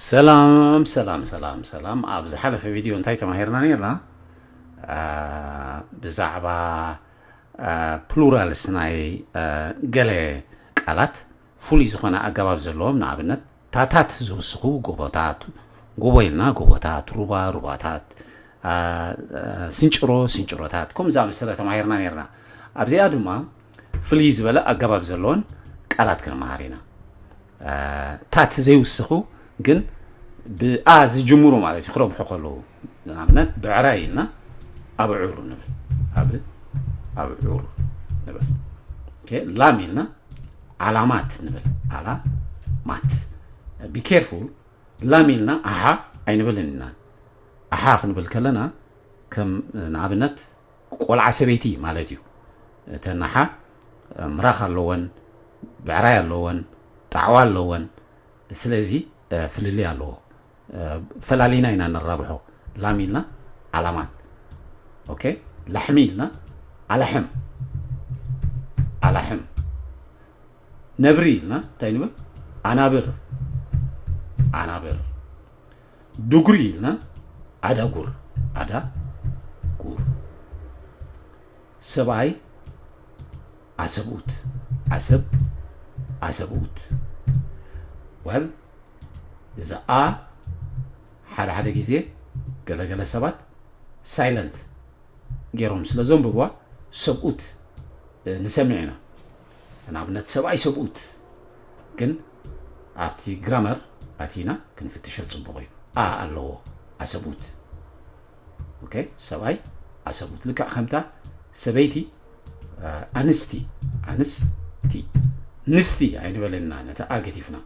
ሰላም ሰላም ሰላም ሰላም። ኣብ ዝሓለፈ ቪድዮ እንታይ ተማሂርና ነርና? ብዛዕባ ፕሉራልስ ናይ ገለ ቃላት ፍሉይ ዝኾነ ኣገባብ ዘለዎም፣ ንኣብነት ታታት ዝውስኹ ጎቦታት፣ ጎቦ ኢልና ጎቦታት፣ ሩባ ሩባታት፣ ስንጭሮ ስንጭሮታት፣ ከምኡ ዝኣመሰለ ተማሂርና ነርና። ኣብዚኣ ድማ ፍልይ ዝበለ ኣገባብ ዘለዎን ቃላት ክንመሃር ኢና። ታት ዘይውስኹ ግን ብኣ ዝጅምሩ ማለት እዩ፣ ክረብሑ ከለዉ። ንኣብነት ብዕራይ ኢልና ኣብዑር ንብል። ኣብ ኣብዑር ንብል። ላም ኢልና ዓላማት ንብል። ዓላማት። ቢ ኬርፉል። ላም ኢልና ኣሓ ኣይንብልን ኢና። ኣሓ ክንብል ከለና ከም ንኣብነት ቆልዓ ሰበይቲ ማለት እዩ። እተን ኣሓ ምራኽ ኣለወን፣ ብዕራይ ኣለወን፣ ጣዕዋ ኣለወን። ስለዚ ፍልልይ ኣለዎ። ፈላሊና ኢና ነራብሖ። ላም ኢልና ዓላማት። ኦኬ። ላሕሚ ኢልና ኣላሕም፣ ኣላሕም። ነብሪ ኢልና እንታይ ንብል? ኣናብር፣ ኣናብር። ዱጉሪ ኢልና ኣዳጉር፣ ኣዳጉር። ሰብኣይ ኣሰብኡት፣ ኣሰብ ኣሰብኡት። ወል እዛ ኣ ሓደ ሓደ ግዜ ገለገለ ሰባት ሳይለንት ገይሮም ስለ ዘንብብዋ ሰብኡት ንሰምዕ ኢና። ንኣብነት ሰብኣይ ሰብኡት፣ ግን ኣብቲ ግራመር ኣቲና ክንፍትሾ ጽቡቕ እዩ። ኣ ኣለዎ ኣሰብኡት። ኦኬ፣ ሰብኣይ ኣሰብኡት። ልክዕ ከምታ ሰበይቲ ኣንስቲ፣ ኣንስቲ፣ ንስቲ ኣይንበለና፣ ነቲ ኣ ገዲፍና።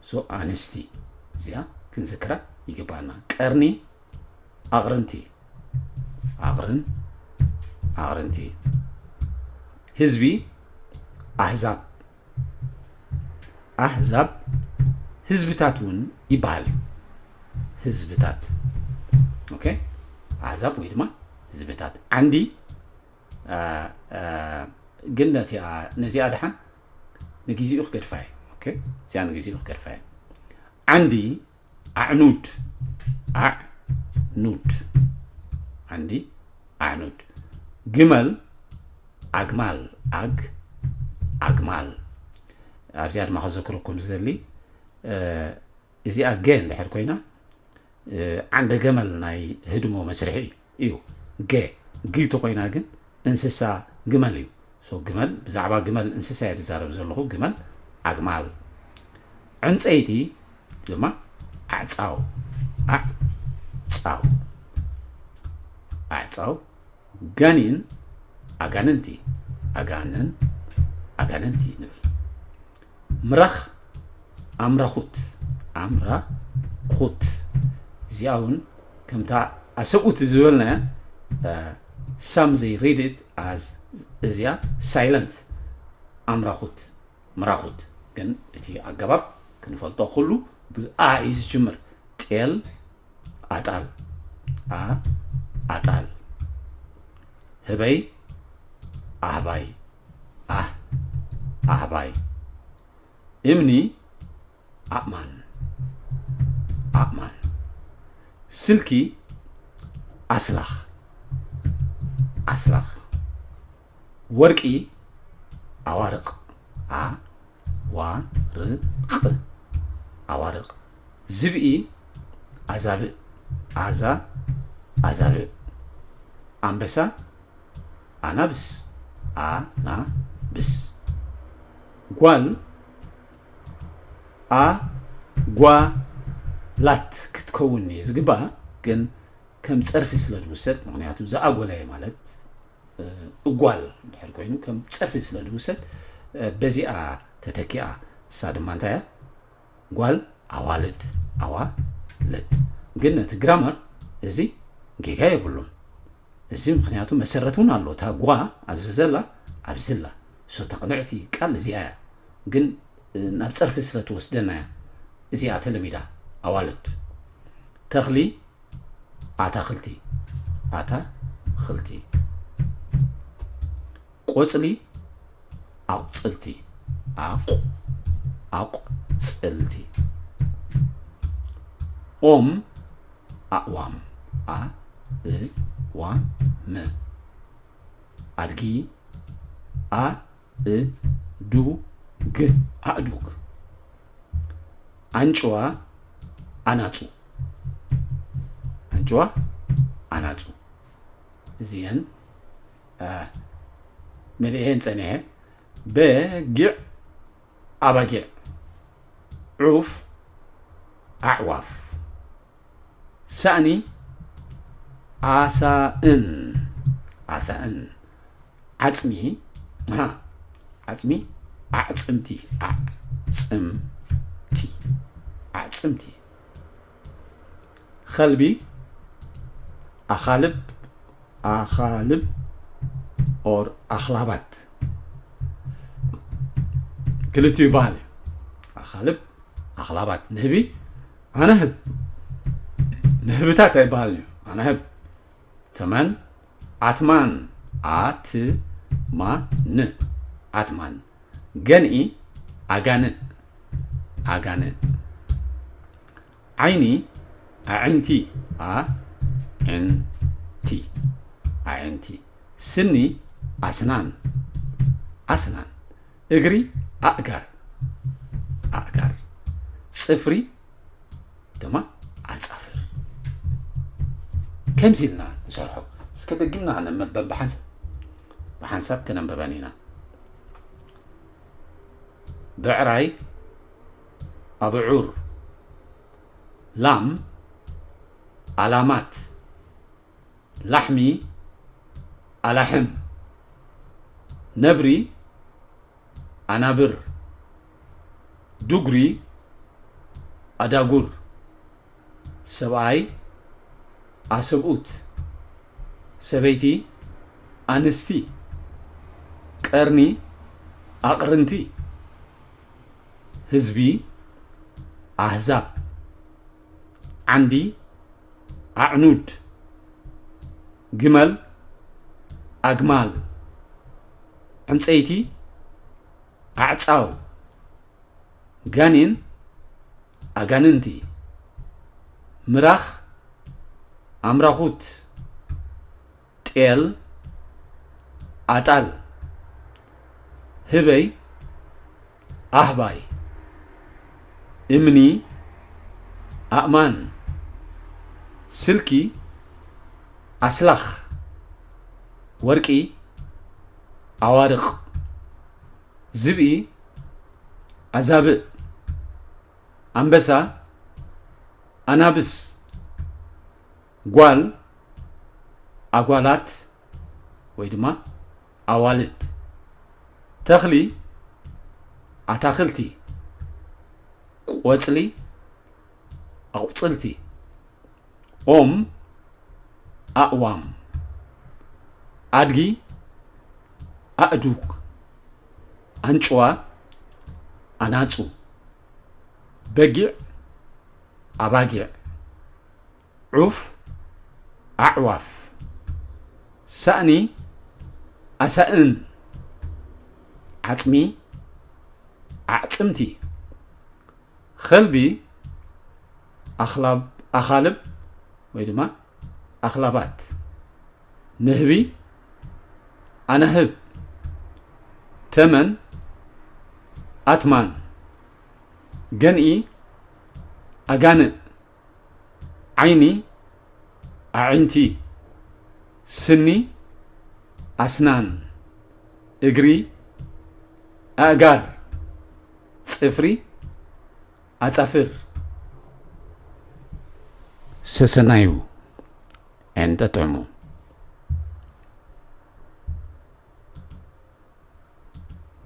ሶ ኣንስቲ እዚኣ ክንዝክራ ይግባና። ቀርኒ ኣቕርንቲ፣ ኣቕርን ኣቕርንቲ። ህዝቢ ኣህዛብ፣ ኣህዛብ ህዝብታት እውን ይበሃል። ህዝብታት። ኦኬ፣ ኣህዛብ ወይ ድማ ህዝብታት። ዓንዲ ግን ነዚኣ ደሓን ንግዜኡ ክገድፋ እየ። ኦኬ፣ እዚኣ ንግዜኡ ክገድፋ እየ። ዓንዲ ኣዕኑድ፣ ኣዕኑድ። ዓንዲ ኣዕኑድ። ግመል ኣግማል፣ ኣግ ኣግማል። ኣብዚኣ ድማ ከዘክረኩም ዝደሊ፣ እዚኣ ገ እንድሕር ኮይና ዓንደ ገመል ናይ ህድሞ መስርሒ እዩ። ገ፣ ግ ተኮይና ግን እንስሳ ግመል እዩ። ሶ ግመል፣ ብዛዕባ ግመል እንስሳ እየ ዝዛረብ ዘለኹ። ግመል ኣግማል። ዕንፀይቲ ድማ ኣዕፃው፣ ኣዕፃው፣ ኣዕፃው። ጋኒን ኣጋንንቲ፣ ኣጋንን ኣጋንንቲ ንብል። ምራኽ ኣምራኹት፣ ኣምራኹት። እዚኣ እውን ከምታ ኣሰብኡት ዝበልናያ ሳም ዘይ ሪድት ኣዝ እዚኣ ሳይለንት ኣምራኹት፣ ምራኹት። ግን እቲ ኣገባብ ክንፈልጦ ኩሉ ብኣ እዩ ዝጅምር። ጤል ኣጣል፣ ኣ ኣጣል። ህበይ ኣህባይ፣ ኣህ ኣህባይ። እምኒ ኣእማን፣ ኣእማን። ስልኪ ኣስላኽ፣ ኣስላኽ። ወርቂ ኣዋርቕ፣ ኣዋርቕ፣ ኣዋርቕ። ዝብኢ ኣዛብእ፣ ኣዛ ኣዛብእ። ኣንበሳ ኣናብስ፣ ኣናብስ። ጓል ኣጓላት ክትከውን እየ ዝግባእ፣ ግን ከም ጸርፊ ስለ ዝውሰድ፣ ምኽንያቱ ዝኣጎለየ ማለት እጓል እንድሕር ኮይኑ ከም ጸርፊ ስለ ዝውሰድ፣ በዚኣ ተተኪኣ። እሳ ድማ እንታይ እያ? ጓል ኣዋልድ፣ ኣዋልድ። ግን ነቲ ግራመር እዚ ጌጋ የብሉን። እዚ ምኽንያቱ መሰረት እውን ኣሎ። እታ ጓ ኣብዚ ዘላ፣ ኣብዚ ኣላ። ሶ እታ ቅንዕቲ ቃል እዚኣ እያ። ግን ናብ ጸርፊ ስለ ትወስደና እያ እዚኣ ተለሚዳ። ኣዋልድ። ተኽሊ ኣታኽልቲ፣ ኣታኽልቲ። ቆጽሊ ኣቑጽልቲ፣ ኣቑ ኣቑጽልቲ። ኦም ኣእዋም። ኣ እ ዋ ም። ኣድጊ። ኣ እ ዱ ግ። ኣእዱግ። ኣንጭዋ ኣናጹ። ኣንጭዋ ኣናጹ። እዚአን መሊኤን ጸኒሐ። በጊዕ ኣባጊዕ። ዑፍ ኣዕዋፍ። ሳእኒ ኣሳእን። ኣሳእን። ዓጽሚ። ዓጽሚ ኣዕጽምቲ። ኣዕጽምቲ። ኣዕጽምቲ። ኸልቢ ኣኻልብ። ኣኻልብ or ኣኽላባት ክልቲኡ ይበሃል እዩ። ኣኻልብ ኣኽላባት። ንህቢ ኣናህብ። ንህብታት ኣይበሃልን እዩ። ኣናህብ። ተመን ኣትማን። ኣትማን። ኣትማን። ገንኢ ኣጋንእ። ኣጋንእ። ዓይኒ ኣዒንቲ። ኣዒንቲ። ኣዒንቲ። ስኒ ኣስናን። ኣስናን። እግሪ ኣእጋር። ኣእጋር። ጽፍሪ ድማ ኣጻፍር። ከምዚ ኢልና ንሰርሖ። እስከ ደጊምና ከነንበብ ብሓንሳብ። ብሓንሳብ ከነንበበን ኢና። ብዕራይ ኣብዑር። ላም ኣላማት። ላሕሚ ኣላሕም። ነብሪ ኣናብር። ዱጉሪ ኣዳጉር። ሰብኣይ ኣሰብኡት። ሰበይቲ ኣንስቲ። ቀርኒ ኣቕርንቲ። ህዝቢ ኣህዛብ። ዓንዲ ኣዕኑድ። ግመል ኣግማል። ዕንጸይቲ ኣዕጻው። ጋኔን ኣጋንንቲ። ምራኽ ኣምራኹት። ጤል ኣጣል። ህበይ ኣህባይ። እምኒ ኣእማን። ስልኪ ኣስላኽ። ወርቂ ኣዋርቕ። ዝብኢ ኣዛብእ። ኣንበሳ ኣናብስ። ጓል ኣጓላት ወይ ድማ ኣዋልድ። ተኽሊ ኣታኽልቲ። ቆጽሊ ኣቑጽልቲ። ኦም ኣእዋም። ኣድጊ ኣእዱግ። ኣንጭዋ ኣናጹ። በጊዕ ኣባጊዕ። ዑፍ ኣዕዋፍ። ሳእኒ ኣሳእን። ዓጽሚ ኣዕጽምቲ። ኸልቢ ኣኽላብ ኣኻልብ ወይ ድማ ኣኽላባት። ንህቢ ኣናህብ። ተመን ኣትማን። ገንኢ ኣጋንእ። ዓይኒ ኣዒንቲ። ስኒ ኣስናን። እግሪ ኣእጋር። ጽፍሪ ኣጻፍር። ሰሰናዩ and ጥዑሙ።